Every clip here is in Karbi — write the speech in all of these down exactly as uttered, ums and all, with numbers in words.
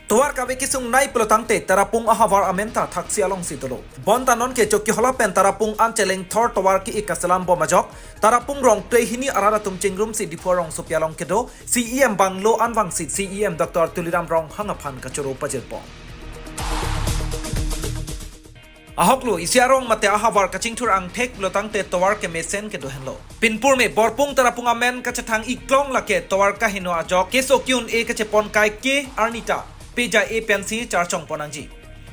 Tovar kave kesung nai pulotangte Tarapung ahavar amen ta thaksi alongsi dolo. Bonta nonke Chokihola pen Tarapung an cheleng thor tovar ke-ik kaselam bom ajok, Tarapung Rongkre hini arat atum chingrumsi Diphu arongsopi along kedo C E M bungalow an vangsi C E M Doctor Tuliram Ronghang aphan kachoro pajirpo. Ahoklo, isi arong mate ahavar kachingthur angthek pulotangte tovar kemesen kedo henlo. Pinpur me Borpung Tarapung amen kachethang iklong lake tovar kaheno ajok keso ki-un-e kachepon kaike arni ta peja-e pensi charchong pon nangji.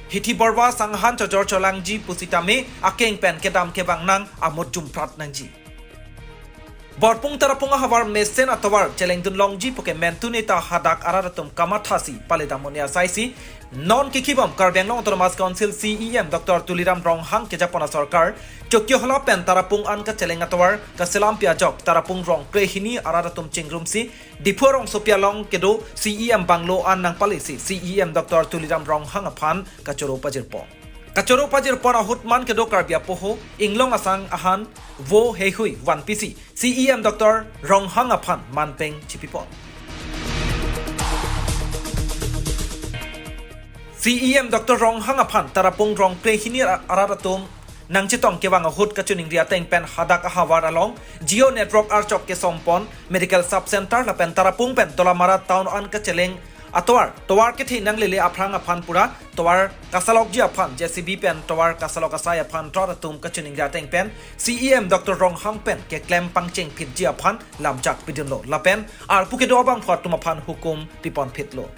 Hithi borva sanghan chojor cholangji pusitame akeng pen kedam kevang nang amot jumprat nangji. Borpung Tarapung ahavar mesen atovar chelengdun longji puke mentune ta hadak arat atum kamathasi paledam un-e asaisi non kikhibom Karbi Anglong Autonomous Council C E M Doctor Tuliram Ronghang kejapon asorkar Chokihola pen Tarapung an kacheleng atovar kaselampi ajok Tarapung Rongkre hini arat atum chingrumsi Diphu arongsopi along kedo C E M bungalow an nangpalesi C E M Doctor Tuliram Ronghang aphan kachoro pajirpo. Kachoro pajirpon ahut man kedo Karbi apoho, inglong asang ahan, vo heihui vanpisi C E M Doctor Ronghang aphan manpeng chipipon. C E M Doctor Ronghang aphan Tarapung Rongkre hini ra-, arat atum nangchetong kevang ahut kachiningri ateng pen hadak ahavar along Jio network archok kesompon, Medical Sub Center lapen Tarapung pen Dolamara town an kacheleng atovar, tovar kethe nanglele aphrang aphan pura tovar kasalokji aphan J C B pen tovar kasalok asai aphan rat atum kachiningri ateng pen C E M Doctor Ronghang pen keklem pangchengphitji aphan lamchak pidunlo lapen arpu kedo abangphu atum aphan hukum piponphitlo.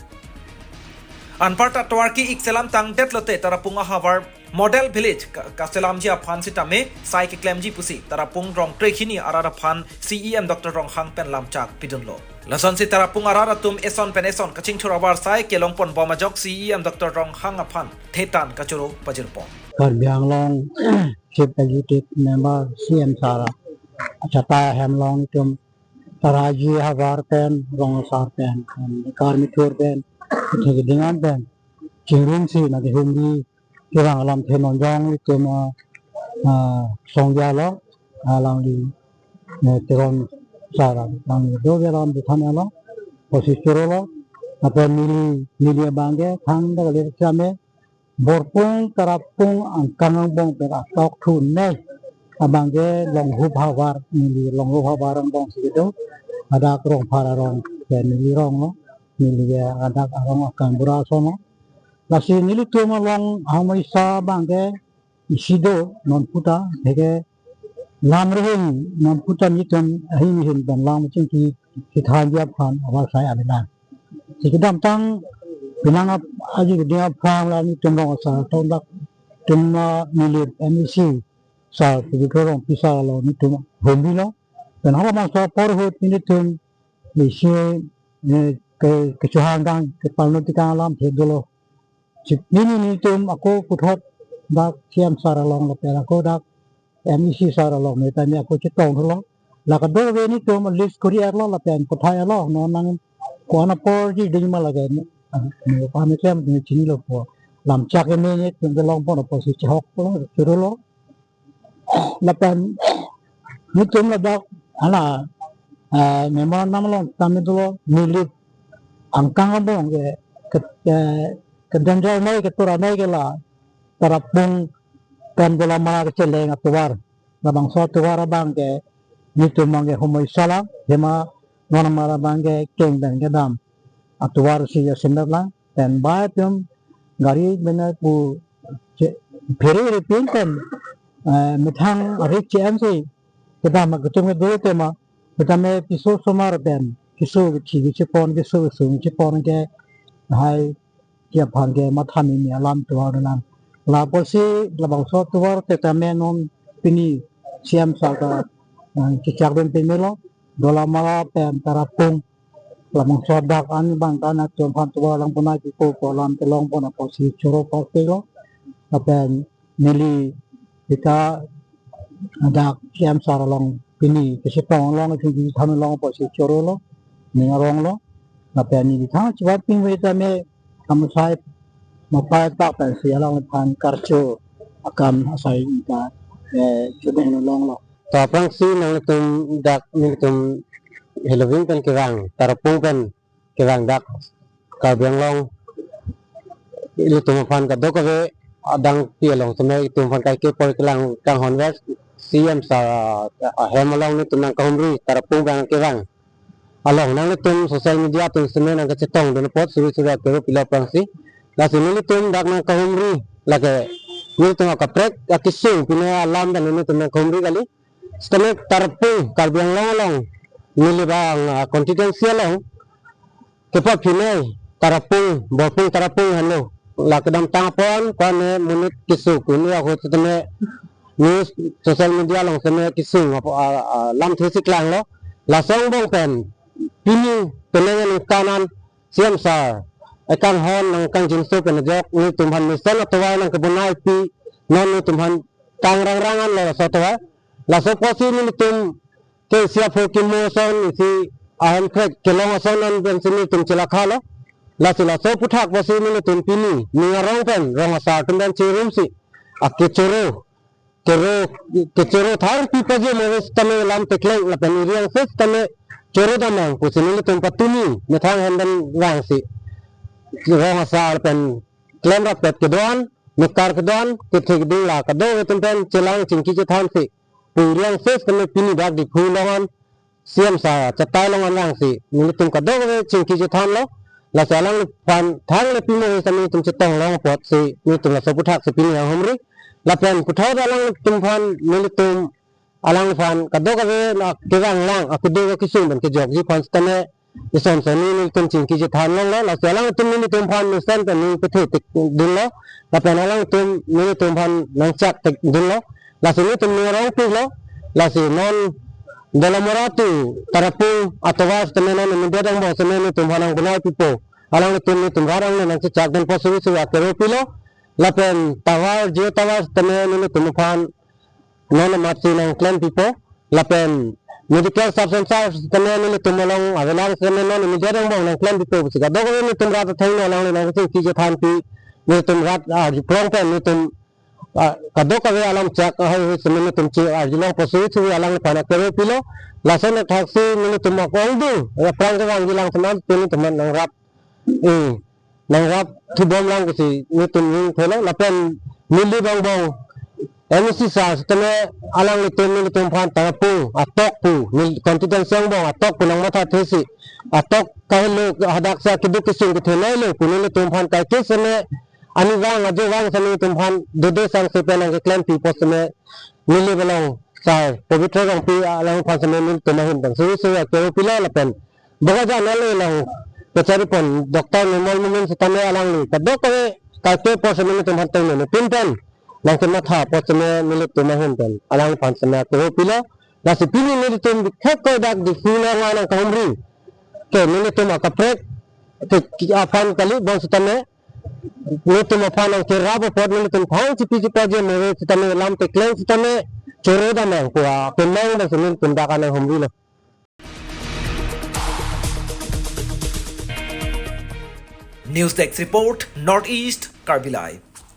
Anparta tovar ke-ik selam tangdetlote Tarapung ahavar Model Village ka-, kaselamji aphan sitame sai keklemji pusi Tarapung Rongkre hini arat aphan C E M Doctor Ronghang pen lamchak pidunlo. Lasonsi Tarapung arat atum eson pen eson kachingthur avarsai kelongpon bom ajok C E M Doctor Ronghang aphan thetan kachoro pajirpo. Karbi Anglong Chief Executive Member C M Sir achatai ahem along itum Taraji havar pen, rong asar pen, pen, Karmithur pen, kethe keding an pen chingrumsi nangkehumri kevang alamthe non jong itum, ah, ah, songja lo, alangli, eh, Teron Sir, alangli dove alam dethan lo, posi chorolo, lapen neli, neli abangke thangta kali same, Borpung Tarapung angkang angbong pen atok thu nei abangke Longhup havar, neli Longhup havar angbongsi kedo, hadak Rongphar arong pen neli ronglo, neli hadak arong akam bura ason lo. Lasi nelitum along ahormu isi abangke isi do, non puta, heke lam rehing, non puta nelitum ahin ahin pen lam chingki kithanji aphan avarsai avelang. Si kedamtang penang ap-, aji keding aphrang la nelitum rong asar atum dak tum, ah, neli M A C Sir Pu Bikro Rongpi Sir along nelitum humrilo. Pen halabangso apor ahut nelitum isi, eh, ke, kechohang kang, kepalno tekang alamthe dolo. Chipini nelitum ako puthot dak C M Sir along lapen ako dak M A C Sir along me tame ako chetong thulo. La kadokave nelitum list kori-etlo lapen pathai-etlo, non nang ko-an aporji ding ma lake, ne pa ne klem ne chinilo pu. Lamchak ne nelitum kelongpon aposi chehoklo, chorolo. Lapen nelitum ladak hala, eh, memorandum along tame dolo, neli angkang angbong ke, ke, ke, ke danger nei, ketur nei ke la Tarapung pen Dolamara kacheleng atovar. Labangso atovar abangke nelitum abangke homoi sala, hema non amar abangke keng pen kedam atovarsi asindet lang. Pen bai atum gari mena pu che-, phere phere pin pen, eh, methang arik che-ensi kedam aketum kedo tema, petame piso osomar pen keso kethi kechepon, keso kesung kechepon ke hai ke aphan ke matha meme alam atovar lang. Lapusi labangso atovar te tame non pini C M Sir ta, eh, kechak dun pemelo, Dolamara pen Tarapung labangso dak an abang ta nelitum aphan atovar lang puna kipu pu alam kelongpon aposi choro parpelo. Lapen neli ita dak C M Sir along pini kachetong along, pini than along aposi chorolo, ning aronglo. Lapen neli than chibat ping ve tame kamusai mapai tak pensi alangphan karcho akam asai ta, eh, chudeng longlo. To aphrangsi nangtum dak nelitum Halloween pen kevang, Tarapung pen kevang dak Karbi Anglong ilitum aphan kadokave adang pi along seme itum aphan kaike apor kelang kanghon ver C M sir, ah, ahem along nelitum nangkahumri Tarapung abang kevang along nanglitum social media atum seme nangkachetongdun apot suri suri akero pilo aphrangsi. Lasi nelitum dak nangkahumri lake nelitum akaprek akesung pine alam pen nelitum nangkahumri kali. Sitame Tarapung Karbi Anglong along neli abang, ah, constituency along kepaphinei Tarapung, Borpung Tarapung henlo. La kedamtang apon ko-an monit kesung kuni ahut sitame news social media along seme kesung apo, ah, ah, lamthe si klanglo. Laso angbong pen pini penang aningkan an C M sir ekanghon nangkangjinso pen ajok nelitum aphan mesen atovar nangkebonaipi, non nelitum aphan kangrang rang anlo laso atovar. Laso apotsi nelitum ke isi apho kimo ason isi ahem krek kelong ason an pensi nelitum chelakhalo. Lasi laso aphuthak apotsi nelitum pini ning arong pen rong asar atum pen chirumsi akechoro, kero, kechoro thar pi paje mo sitame lam tekleng lapen iri angse sitame choro damnang pusi nelitum patumi methang hem pen vangsi rong asar pen klem rapet kedo-an, mekar kedo-an, kethek ding la kadokave atum pen chelang chingki chethansi pu iri angse sitame pini dak Diphu along an C M sir achatai along an vangsi nelitum kadokave chingki chethanlo. Lasi alangliphan thangle pimo sitame nelitum chetong long apotsi nelitum laso aphuthak si pini nanghumri. Lapen puthot alanglitum aphan nelitum alangliphan kadokave na kevang lang akedo kesung pen kejokji aphan sitame ison soni nelitum chingki chethan longlo. Lasi alanglitum nelitum aphan mesen pen ning pethe tik dunlo. Lapen alanglitum nelitum aphan nangchak tik dunlo. Lasi nelitum ning arong piklo. Lasi non Dolamara to Tarapung atovar sitame non immediate angbong sitame nelitum aphan nangbonaipipo. Alanglitum nelitum rat angle nangchechak dun apot suri suri akero pilo. Lapen tower, Jio tower sitame nelitum aphan non amatsi nangklempipo. Lapen medical sub center sitame nelitum along avelang sitame non immediate angbong nangklempipo pusi kadokave nelitum rat athengno alangli nangkachingki chethanpi, nelitum rat arjuprong pen nelitum, ah, kadokave alam chak ahai hui sitame nelitum chi arjulong apot suri suri alangliphan akero pilo. Lason athaksi nelitum akong du aphrang kevangji lang teman nelitum nangrap, eh, nangrap thubom lang pusi nelitum ning thelo. Lapen neli angbong M A C sir sitame alanglitum nelitum aphan Tarapung atok pu, neli constituency angbong atok pu nangmathathesi atok kahelo hadak sa keduk kesung kethenei lo pu nelitum aphan kaike seme ani vang ajo vang seme nelitum aphan dode sangse pen nangkeklempi apot seme neli belong sir Pabitra Rongpi alangliphan seme nelitum ahin pen suri suri akero pilo. Lapen Bokajan along pacharipon Doctor Nirmal Momin sitame alangli kadokave kaike apor seme nelitum aphan tengno ne pin pen nangkematha apot seme nelitum ahin pen alangliphan seme akero pilo. Lasi pini nelitum bikhek ko dak Diphu along nangkahumri ke nelitum akaprek ke aphan kali bonsitame nelitum aphan nangkerap apot nelitum thang chipi chipaje mo sitame lam tekleng sitame choro damnang pu akemang bonsitame nelitum dak nanghumrilo. News Desk Report, North East Karbi Live.